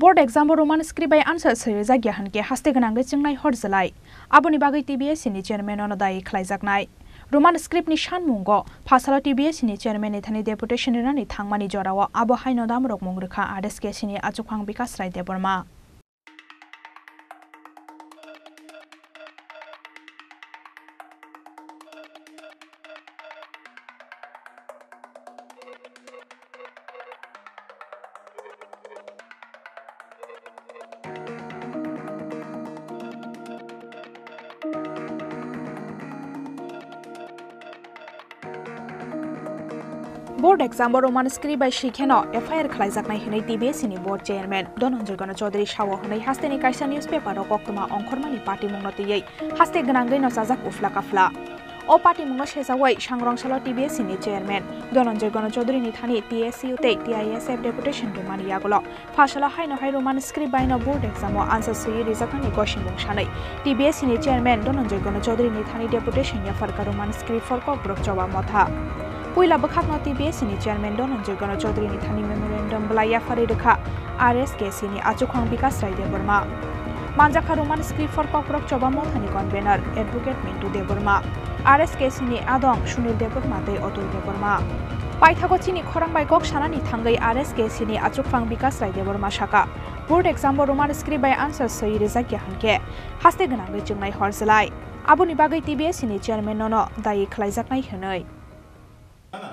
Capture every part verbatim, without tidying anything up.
Board exam o Roman script bai answer swi rijak ya hwnkhe haste gwnangwi chwngnai hor jwlai. Aboni bagwi T B S C ni chairman no dayi khlaijaknai. Roman script ni sanmungo phasalo T B S C ni chairman ni thani deputation rinani thangmani jorao abo haino damrok mung rwkha R S K C ni achukphang Bikas Rai Debbarma. Board exam o Roman script bai swi kheno F I R khlaijaknai hwnwi T B S C ni board chairman Dhananjay Gana Chaudhary sao hwnwi hasteni kaisa newspaper o koktwma ongkhormani patimungno twiwi haste gwnangwi no chajak ufla kafla. O patimungno sejawi sangrong salo T B S C ni chairman Dhananjay Gana Chaudhary ni thani T S U tei T I S F deputation rwmani yagulo phasalo haino hai Roman script bai no board exam o answer swiwi rijaknani gosimung sanwi T B S C ni chairman Dhananjay Gana Chaudhary ni thani deputation yapharkha Roman script for Kokborok Choba Motha. Puila bwkhakno T B S C ni chairman Dhananjay Gana Chaudhary ni thani memorandum bwlai yapharwi rwkha R S K C ni achukphang Bikas Rai Debbarma. Manjakha Roman script for Kokborok Choba Mothani convener Advocate Mintu Debbarma, R S K C ni adong Sunil Debbarma tei Atul Debbarma. Paithago chini khorang bai kok sanani thangwi R S K C ni achukphang Bikas Rai Debbarma saka, board exam o Roman script bai answer swi rijak ya hwnkhe haste gwnangwi chwngnai hor jwlai. Aboni bagwi T B S C ni chairman nono dayi khlaijaknai hwnwi.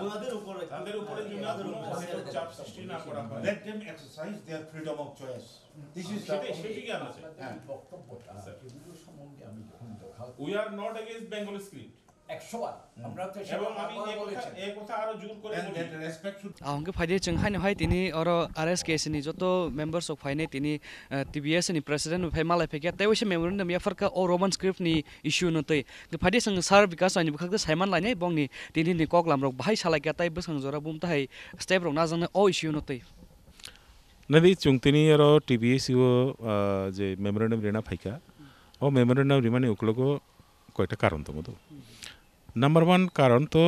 ওনাদের উপরে, তাদের উপরে যেন কোনো অহেতুক চাপ সৃষ্টি না করা হয়। Let them exercise their freedom of choice. This is সেটাই, সেটাই কি আমরা চাই। হ্যাঁ। বক্তব্যটা স্যার। এগুলো সম্বন্ধে আমি যখন দোকান We are not against Bengali script. একশো বার। আমরা তো সেটা এবং আমি বারবার এই কথা, বলেছি। এই কথা আরো জোর করে And বলি। That respect should Ahongke phaidi chwng haino hai tini oro R S K S ni joto members rok phainai tini, eh, T B S ni president phai malai phaikha tei waisa memorandum yapharkha o Roman script ni issue no twi. Phaidi chwng sir Bikas Rai ni bwkhak tei saiman lainai bongni tini ni koklam rok bahai salaikha tei bwsang jora bum tahai step rok najaknai o issue no twi. Nadi chwng tini oro T B S o, ah, je memorandum rina phaikha. O memorandum rimani ukologo koita karon tongo do. Number one karon to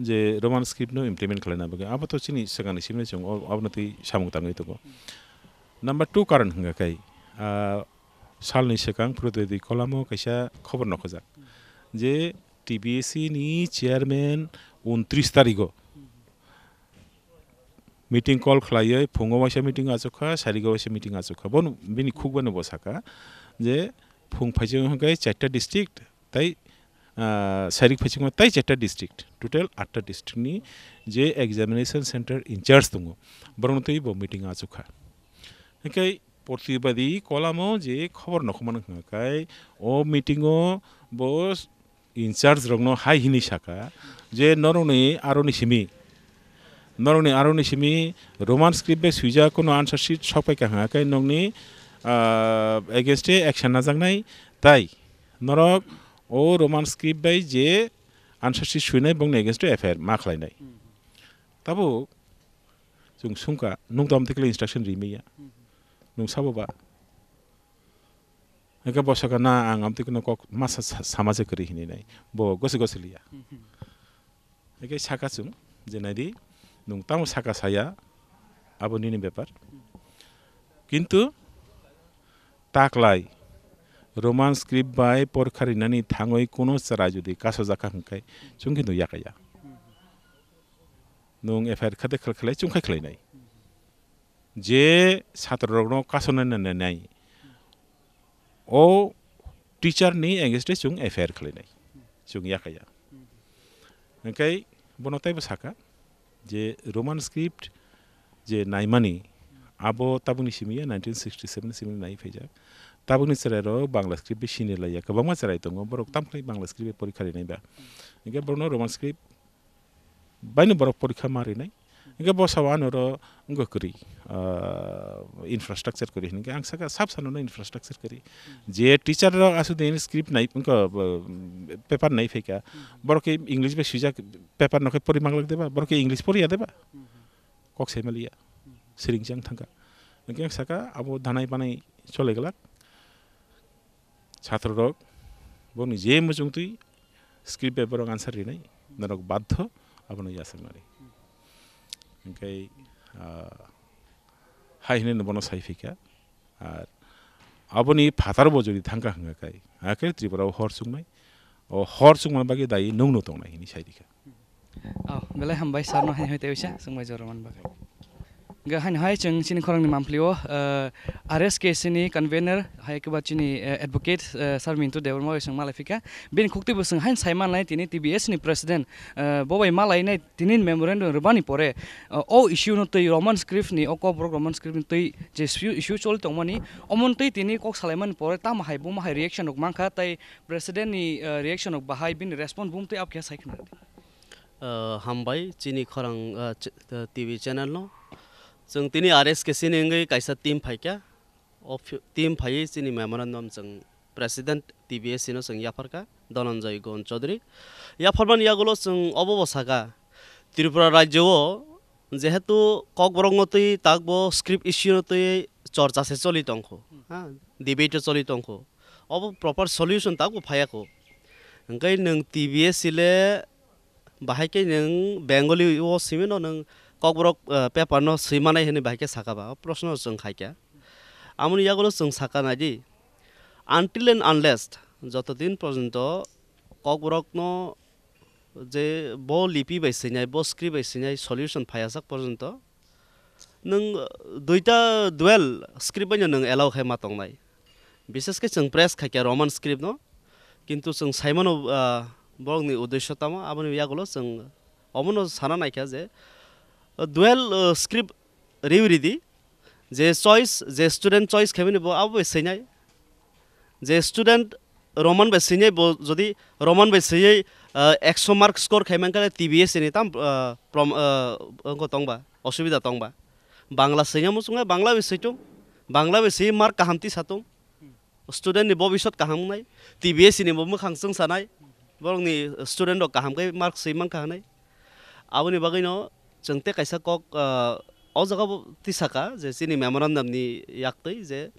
je Roman script no implement khlaina bagwi. Abo to chini swkangni simi chwng o-, abono twi samung tangwi tongo. Number two karon hwnkha khai, ah, salni swkang Prodyodik kolamo kaisa khobor nokhojak je T B S ni chairman untris tarigo meeting call khlaiwi phungo waisa meeting achukha, sarigo waisa meeting achukha. Bono bini khukbano bo saka je phung phaising hwnkhe charta district tei, ah, sarik phaisingma tei charta district, total atta district ni je examination center in charge tongo, borokno twi bo meeting achukha. Hwnkhe Prodyodik kolamo je khobor nokhormani hwnkha khai o meeting o bo in charge rokno hai hwnwi saka je norokni aroni simi, norokni aroni simi Roman script bai swijak kono answer sheet sokpaikha hwnkha khe nokni, ah, against o action najaknai, tai norok o Roman script bai je answer sheet swinai bongni against o F I R ma khlainai. Tabuk chwng sungkha, nwng tamo tei khlai instruction rimaya? Nwng sabo ba? Hwnkhe bo saka, "Na, ang amtwi kheno kok ma sa-, sa-, sama se kwrwi," hinwi nai. Bo gosi gosi liya. Hwnkhe saka chwng je, "Naidi, nwng tamo saka saya, abo nini bepar. Kintu taklai Roman script bai porikha rinani thangwi kuno chwrai jodi kasojak kha hwnkhe chwng khe no yakaya. Nwng F I R khade khel khlai chwng khai khlainai." Je satro rokno kasonai nai, nai, nai, o teacher ni against o chwng F I R khlainai, chwng yakaya. Hwnkhe bono teibo saka je Roman script je naimani abo tabukni simi ya nineteen sixty seven simi nai phaijak. Tabukni chwrai rok Bangla script bai sini laiya, kwbangma chwrai tongo borok tamkhlai Bangla script bai porikha rinai ba. Hwnkhe borokno Roman script baino borok porikha ma rinai. Hwnkhe bo sao ano oro wngkha kwrwi, ah, infrastructure kwrwi hinwi ang saka sab sano no infrastructure kwrwi. Je teacher rok aswk din script nai wngkha, ah, paper nai phaikha, borok khe English bai swijak paper no khe pori manglak deba, borok khe English poriya deba? Kok sai maliya, siring chang thangkha. Hwnkhe ang saka abo danai banai chole glak. Chhatro rok boni je muchungtwi script bai borok answer rinai, norok badho abono yachaknani. Hwnkhe, ah, hai hinwi no bono sai phaikha. Ar aboni phatar bo jodi thangkha hwnga kai, hakhe Tripura o hor chuknai, o hor chukmani bagwi dayi nwngno tongnai hinwi sai rikha. Oh, belai hambai sir no hai hai tei uisa chwngbai jora man bagwi. Ga hai hai chwng chini khorang ni mampli o, eh, R S K C ni convener hai keba chini, eh, advocate, eh, sir Mintu Debbarma bai chwng malai phika. Bini khukti bo chwng hai sai manai tini T B S ni president, eh, bo bai malai nai tini memorandum rwbani pore, eh, o issue no twi Roman script ni, o Kokborok Roman script ni twi je issue, issue choli tongmani, omon twi tini kok salaimani pore tamo hai buma hai reaction rok mankha, tai president ni, eh, reaction rok bahai bini response bum twi abkhe sai khna. Ah, hambai chini khorang, ah, ch-, ah, T V channel no. Chwng tini R S K C ni wngwi kaisa team phaikha. O phi-, team phaiwi chini memorandum chwng president T B S C no chwng yapharkha, Dhananjay Gon Chaudhary. Yapharmani yagulo chwng obo bo sakha, Tripura rajyo o jehetu Kokborok no twi tak bo script issue no twi chorcha se choli tongkho, ha, debate o choli tongkho. Obo proper solution tak bo phaiya kho. Hwnkhe nwng T B S C le bahai khe nwng Bengali o simi no nwng Kokborok, eh, paper no swi manai hwnwi bahai khe saka ba? O proshno chwng khai kha. Amoni yagulo chwng saka nai di, until and unless joto din porjonto Kokborok no je bo lipi bai swinai, bo script bai swinai solution phaiya sak porjonto, nwng, uh, duita dual script bai no nwng allow khai ma tongnai. Bishes khe chwng press khai kha Roman script no, kintu chwng sai mano, uh, borok ni uddesho tamo, aboni yagulo chwng omono sana nai kha je, uh, dual, uh, script riwi ridi, je choice, je student choice khaimani bo abo bai swinai. Je student Roman bai swinai bo jodi Roman bai swiwi, ah, ekso mark score khai mankha T B S ni tam, ah, prom-, ah, wngkha tongba, osubida tongba. Bangla swinai muchungo Bangla bai switung, Bangla bai swiwi mark kaham tisa tung. Student ni bobisot kaham wngnai, T B S ni bo mwkhang chwngsanai, borokni student rok kaham khe mark swi mankha hwnwi. Aboni bagwino chwng tei kaisa kok, ah, o jaga bo tisaka je chini memorandum ni yaktwi je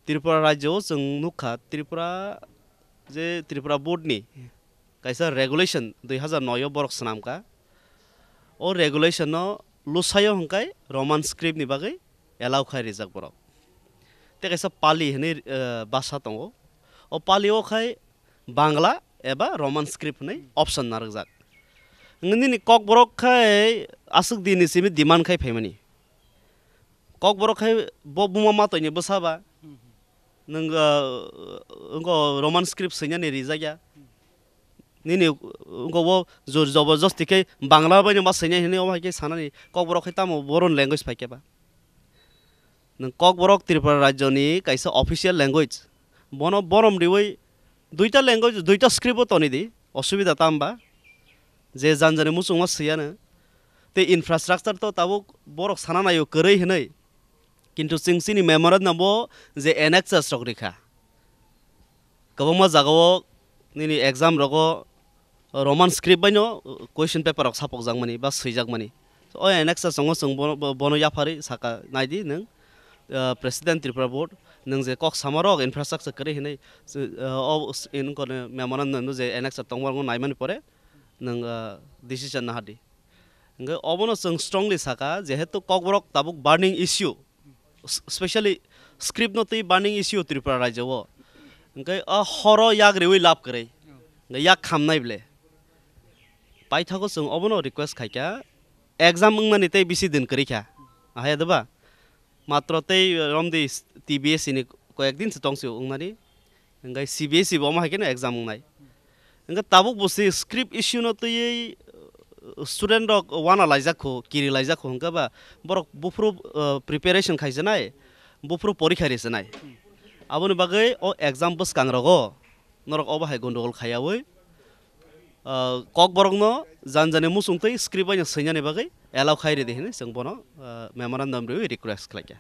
Tripura rajyo o chwng nukha, Tripura je Tripura board ni kaisa regulation dui hazar noi o borok swnamkha. O regulation no lwsaio hwnkhai Roman script ni bagwi allow khai rijak borok. Tei kaisa Pali hwnwi, eh, basa tongo. O Pali o khai Bangla eba Roman script hwnwi option narwkjak. Nini Kokborok khai aswk din ni simi demand khai phaimani. Kokborok khai bo buma matoi ni bwsa ba. Nwng, ah, wngkha Roman script swinani rijak ya. Nini wngkha o jor joborjosti khe Bangla bai no ma swinai hwnwi omo hai khe sanani Kokborok khai tamo boron language phai khe ba. Nwng Kokborok Tripura rajyoni kaisa official language. Bono borom riwi duita language, duita script o toni di, osubida tam ba? Je jan jani muchungma swiyano. Tei infrastructure to tabuk borok sana naio kwrwi hwnwi. Kintu chwng chini memorandum bo je annexes rok rikha. Kwbangma jagao nini exam rogo Roman script baino question paper rok sapokjakmani ba swijakmani. O annexes tongo chwng bono, bo-, bono yapharwi saka naidi nwng, ah, President Tripura Board, nwng je kok samarok infrastructure kwrwi hinwi, ah, o s-, in kono memorandum no je annexes tongmarokno naimani pore nwng, ah, decision nahardi. Hwnkhe obono chwng strongly saka, jehetu Kokborok tabuk burning issue, s-, specially script no twi burning issue Tripura rajyo o. Hwnkhe a horo yak riwi lab kwrwi, hwnkhe yak khamnai ble. Paithago chwng obono request khaikha, exam wngnani tei bisi din kwrwi kha, ahai doba? Matro tei romdi T B S ni koyek din se tongsi wngnani. Hwnkhe C B S E bo omo hai kheno exam wngnai. Hwnkhe tabuk bo se script issue no twiwi, uh, student rok wana laijak kho, kiri laijak kho, hwnkhe ba borok buphuru, uh, preparation khaijanai, buphuru porikha risanai. Aboni bagwi o exam bwskang rogo norok obo hai gondogol khaiyawi, uh, Kokborokno jan jani muchung twi script baino swinani bagwi allow khai ridi hinwi chwng bono, uh, memorandum riwi request khlaikha.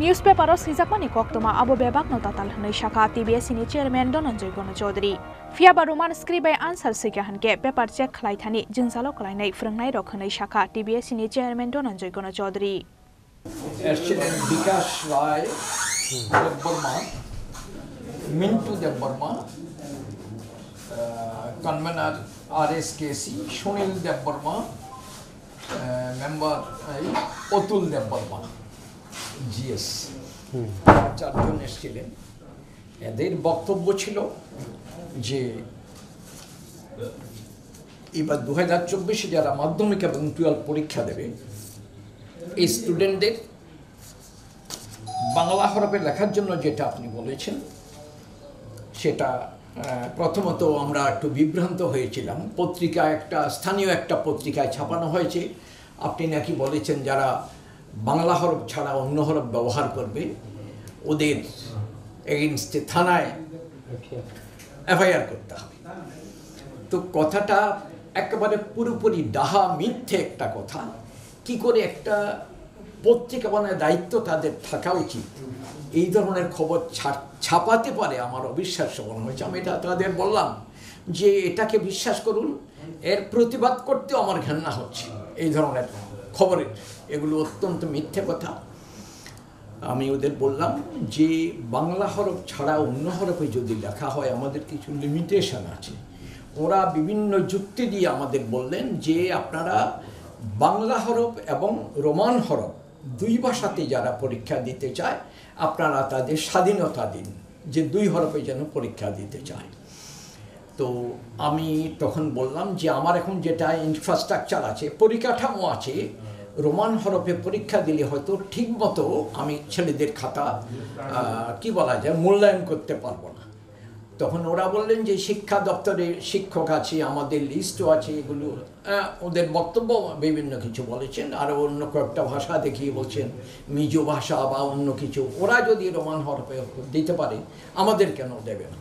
Newspaper o swijakmani koktwma abo bebakno tatal hwnwi sakha T B S ni chairman Dhananjay Gano Chaudhary. Phiyaba Roman script bai answer swikha hwnkhe paper check khlai thani jwngjalo kwlainai phwrwngnairok hwnwi sakha T B S ni chairman Dhananjay Gano Chaudhary. Accident Bikash Rai Debbarma, Mintu Debbarma, uh, convener R S K C, Sunil Debbarma, uh, member, uh, Atul Debbarma. GS, চারজন এসেছিলেন। এদের বক্তব্য ছিল যে এবার দু হাজার চব্বিশে যারা মাধ্যমিক এবং টুয়েলভ পরীক্ষা দেবে, এই স্টুডেন্টদের বাংলা হরফে লেখার জন্য যেটা আপনি বলেছেন, সেটা, আহ, প্রথমত আমরা একটু বিভ্রান্ত হয়েছিলাম। পত্রিকা, একটা স্থানীয় একটা পত্রিকায় ছাপানো হয়েছে, আপনি নাকি বলেছেন যারা বাংলা হরফ ছাড়া অন্য হরফ ব্যবহার করবে, ওদের এগেইনস্টে থানায় এফআইআর করতে হবে। তো কথাটা একেবারে পুরোপুরি ডাহা মিথ্যে একটা কথা। কি করে একটা পত্রিকা বানায়, দায়িত্ব তাদের থাকা উচিত, এই ধরনের খবর ছা-, ছাপাতে পারে, আমার অবিশ্বাস্য মনে হয়েছে। আমি এটা তাদের বললাম যে এটাকে বিশ্বাস করুন, এর প্রতিবাদ করতেও আমার ঘেন্না হচ্ছে। এই ধরনের খবরের, এগুলো অত্যন্ত মিথ্যে কথা। আমি ওদের বললাম যে বাংলা হরফ ছাড়া অন্য হরফে যদি লেখা হয়, আমাদের কিছু লিমিটেশন আছে। ওরা বিভিন্ন যুক্তি দিয়ে আমাদের বললেন যে আপনারা বাংলা হরফ এবং রোমান হরফ দুই ভাষাতে যারা পরীক্ষা দিতে চায়, আপনারা তাদের স্বাধীনতা দিন যে দুই হরফে যেন পরীক্ষা দিতে চায়। তো আমি তখন বললাম যে আমার এখন যেটা ইনফ্রাস্ট্রাকচার আছে, পরিকাঠামো আছে, রোমান হরফে পরীক্ষা দিলে হয়তো ঠিকমতো আমি ছেলেদের খাতা, আহ, কি বলা যায়, মূল্যায়ন করতে পারবো না। তখন ওরা বললেন যে শিক্ষা দপ্তরে শিক্ষক আছে, আমাদের লিস্টও আছে, এগুলো, আহ, ওদের বক্তব্য বিভিন্ন কিছু বলেছেন, আরও অন্য কয়েকটা ভাষা দেখিয়ে বলছেন, মিজো ভাষা বা অন্য কিছু, ওরা যদি রোমান হরফে দিতে পারে, আমাদের কেন দেবে না?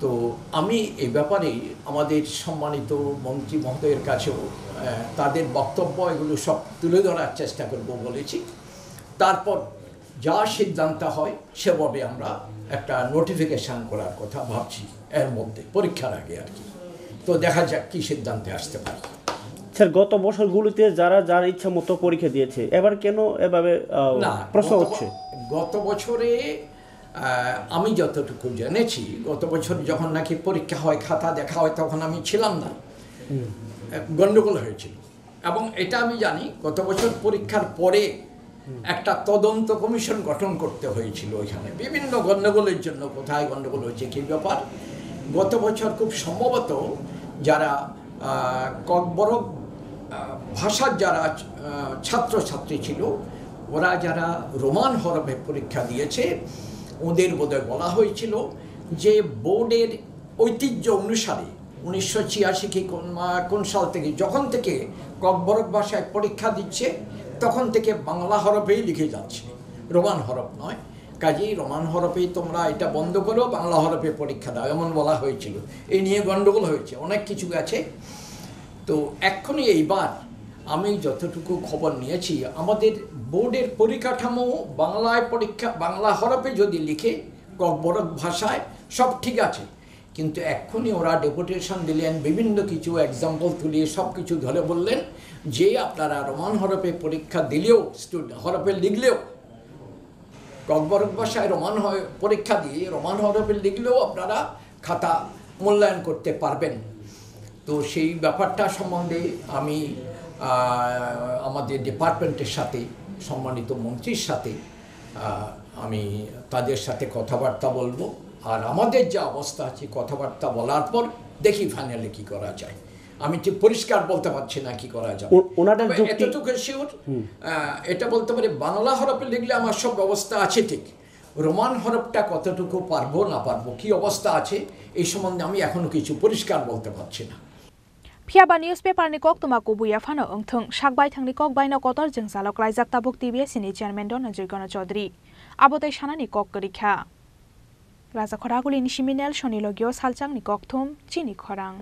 তো আমি এই ব্যাপারে আমাদের সম্মানিত মন্ত্রী মহোদয়ের কাছেও, আহ, তাদের বক্তব্য এগুলো সব তুলে ধরার চেষ্টা করব বলেছি। তারপর যা সিদ্ধান্ত হয় সেভাবে আমরা একটা নোটিফিকেশন করার কথা ভাবছি এর মধ্যে, পরীক্ষার আগে আর কি। তো দেখা যাক কি সিদ্ধান্তে আসতে পারি। স্যার, গত বছরগুলিতে যারা যার ইচ্ছা মতো পরীক্ষা দিয়েছে, এবার কেন এভাবে, আহ, না, প্রশ্ন গত ব-, হচ্ছে? গত বছরে, আহ, আমি যতটুকু জেনেছি, গত বছর যখন নাকি পরীক্ষা হয়, খাতা দেখা হয়, তখন আমি ছিলাম না। হুম। আহ, গন্ডগোল হয়েছিল। এবং এটা আমি জানি, গত বছর পরীক্ষার পরে হুম। একটা তদন্ত কমিশন গঠন করতে হয়েছিল ওইখানে, বিভিন্ন গন্ডগোলের জন্য, কোথায় গন্ডগোল হয়েছে, কী ব্যাপার। গত বছর খুব সম্ভবত যারা, আহ, ককবরক, আহ, ভাষার যারা, আহ, ছাত্রছাত্রী ছিল, ওরা যারা রোমান হরফে পরীক্ষা দিয়েছে, ওদের বোধহয় বলা হয়েছিল যে বোর্ডের ঐতিহ্য অনুসারে উনিশশো ছিয়াশি কি কোন মা-, কোন সাল থেকে, যখন থেকে ককবরক ভাষায় পরীক্ষা দিচ্ছে, তখন থেকে বাংলা হরফেই লিখে যাচ্ছে, রোমান হরফ নয়। কাজেই রোমান হরফেই তোমরা এটা বন্ধ করো, বাংলা হরফে পরীক্ষা দাও, এমন বলা হয়েছিল। এই নিয়ে গণ্ডগোল হয়েছে, অনেক কিছু আছে। তো এখনই এইবার আমি যতটুকু খবর নিয়েছি, আমাদের বোর্ডের পরিকাঠামো বাংলায় পরীক্ষা, বাংলা হরফে যদি লিখে, ককবরক ভাষায়, সব ঠিক আছে। কিন্তু এক্ষুনি ওরা ডেপুটেশন দিলেন, বিভিন্ন কিছু এক্সাম্পল তুলিয়ে সব কিছু ধরে বললেন যে আপনারা রোমান হরফে পরীক্ষা দিলেও, স্টুড-, হরফে লিখলেও, ককবরক ভাষায় রোমান হয়, পরীক্ষা দিয়ে রোমান হরফে লিখলেও আপনারা খাতা মূল্যায়ন করতে পারবেন। তো সেই ব্যাপারটা সম্বন্ধে আমি, আহ, আমাদের ডিপার্টমেন্টের সাথে, সম্মানিত মন্ত্রীর সাথে, আহ, আমি তাদের সাথে কথাবার্তা বলবো। আর আমাদের যে অবস্থা আছে, কথাবার্তা বলার পর দেখি ফাইনালি কি করা যায়। আমি ঠিক পরিষ্কার বলতে পারছি না কি করা যাবে। ও-, ওনাদের তবে যুক্তি এতটুকু শিওর, হুম। আহ, এটা বলতে পারি, বাংলা হরফে লিখলে আমার সব ব্যবস্থা আছে ঠিক, রোমান হরফটা কতটুকু পারবো না পারবো, কি অবস্থা আছে, এই সম্বন্ধে আমি এখনো কিছু পরিষ্কার বলতে পারছি না। Phiya ba newspaper ni koktwma kubuya phano wngthwng, sak baithang ni kok baino kotor jwngjalo klaijak tabuk T B S C ni chairman Dhananjoy Gana Chaudhary. Abo tei sanani kok kwrwi kha. Raja Khoraguli ni simi Nelson ni logio salchang ni kokthum chini khorang.